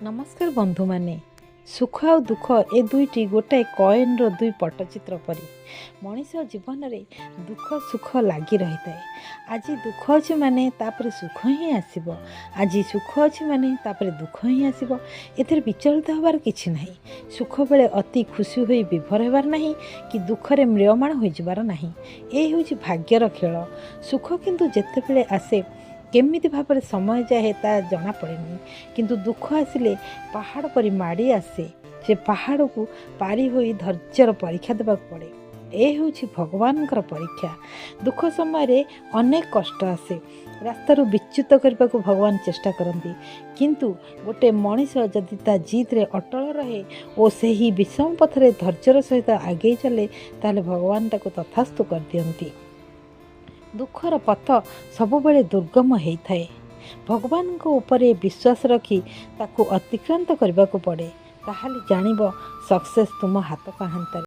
ନମସ୍କାର ବନ୍ଧୁମାନେ। ସୁଖ ଆଉ ଦୁଃଖ ଏ ଦୁଇଟି ଗୋଟାଏ କଏନ୍ର ଦୁଇ ପଟ୍ଟଚିତ୍ର ପରି। ମଣିଷ ଜୀବନରେ ଦୁଃଖ ସୁଖ ଲାଗି ରହିଥାଏ। ଆଜି ଦୁଃଖ ଅଛି ମାନେ ତାପରେ ସୁଖ ହିଁ ଆସିବ। ଆଜି ସୁଖ ଅଛି ମାନେ ତାପରେ ଦୁଃଖ ହିଁ ଆସିବ। ଏଥିରେ ବିଚଳିତ ହେବାର କିଛି ନାହିଁ। ସୁଖ ବେଳେ ଅତି ଖୁସି ହୋଇ ବିଭୋର ହେବାର ନାହିଁ କି ଦୁଃଖରେ ମ୍ରିୟମାଣ ହୋଇଯିବାର ନାହିଁ। ଏ ହେଉଛି ଭାଗ୍ୟର ଖେଳ। ସୁଖ କିନ୍ତୁ ଯେତେବେଳେ ଆସେ, କେମିତି ଭାବରେ ସମୟ ଯାଏ ତା ଜଣାପଡ଼େନି। କିନ୍ତୁ ଦୁଃଖ ଆସିଲେ ପାହାଡ଼ ପରି ମାଡ଼ି ଆସେ। ସେ ପାହାଡ଼କୁ ପାରି ହୋଇ ଧୈର୍ଯ୍ୟର ପରୀକ୍ଷା ଦେବାକୁ ପଡ଼େ। ଏ ହେଉଛି ଭଗବାନଙ୍କର ପରୀକ୍ଷା। ଦୁଃଖ ସମୟରେ ଅନେକ କଷ୍ଟ ଆସେ। ରାସ୍ତାରୁ ବିଚ୍ୟୁତ କରିବାକୁ ଭଗବାନ ଚେଷ୍ଟା କରନ୍ତି। କିନ୍ତୁ ଗୋଟେ ମଣିଷ ଯଦି ତା ଜିଦ୍ରେ ଅଟଳ ରହେ ଓ ସେହି ବିଷମ ପଥରେ ଧୈର୍ଯ୍ୟର ସହିତ ଆଗେଇ ଚାଲେ, ତାହେଲେ ଭଗବାନ ତାକୁ ତଥାସ୍ତୁ କରିଦିଅନ୍ତି। ଦୁଃଖର ପଥ ସବୁବେଳେ ଦୁର୍ଗମ ହେଇଥାଏ। ଭଗବାନଙ୍କ ଉପରେ ବିଶ୍ୱାସ ରଖି ତାକୁ ଅତିକ୍ରାନ୍ତ କରିବାକୁ ପଡ଼େ। ତାହେଲେ ଜାଣିବ, ସକ୍ସେସ୍ ତୁମ ହାତ ପାହାନ୍ତାରେ।